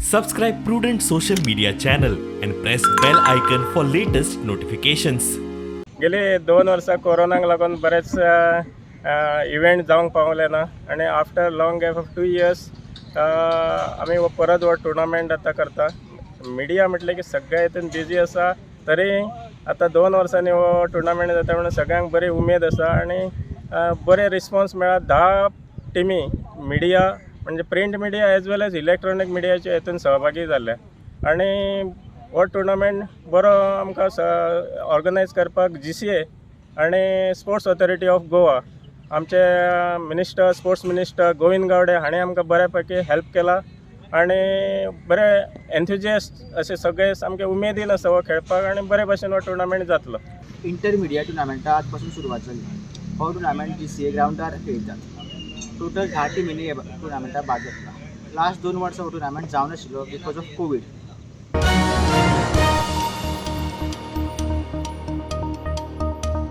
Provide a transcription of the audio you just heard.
Subscribe Prudent Social Media channel and press bell icon for latest notifications. गेली 2 वर्सां कोरोनाक लागून बरेच इव्हेंट जावंक पावले ना आनी after long gap of 2 years आमी हो परत हो टुर्नामेंट आतां करता. मिडिया म्हटलें की सगळ्या हितून बिजी आसा, तरी आतां 2 वर्सांनी हो टुर्नामेंट जाता म्हणून सगळ्यांक बरी उमेद आसा आनी बरे रिस्पोन्स मेळ्ळा. 10 टिमी मिडिया म्हणजे print media as well as electronic मिडियाचे हितून सहभागी जाल्ले आनी हो टुर्नामेंट बरो आमकां ऑर्गनायज करपाक GCA आनी स्पोर्ट्स ऑथॉरिटी ऑफ गोवा, आमचे minister, sports minister Govind Gawde हाणें आमकां बऱ्या पैकी हेल्प केला आनी बरे एन्थुजियास्ट अशे सगळे सामके उमेदीन आसा हो खेळपाक आनी बरे भशेन हो टुर्नामेंट जातलो. इंटरमिडिया टुर्नामेंटा आजपासून सुरवात जाली. हो टुर्नामेंट GCA ग्रावंडार खेळटात. टोटल 10 टिमींनी ह्या टुर्नामेंटात भाग घेतला. लास्ट 2 वर्सां हो टुर्नामेंट जावनाशिल्लो because of Covid.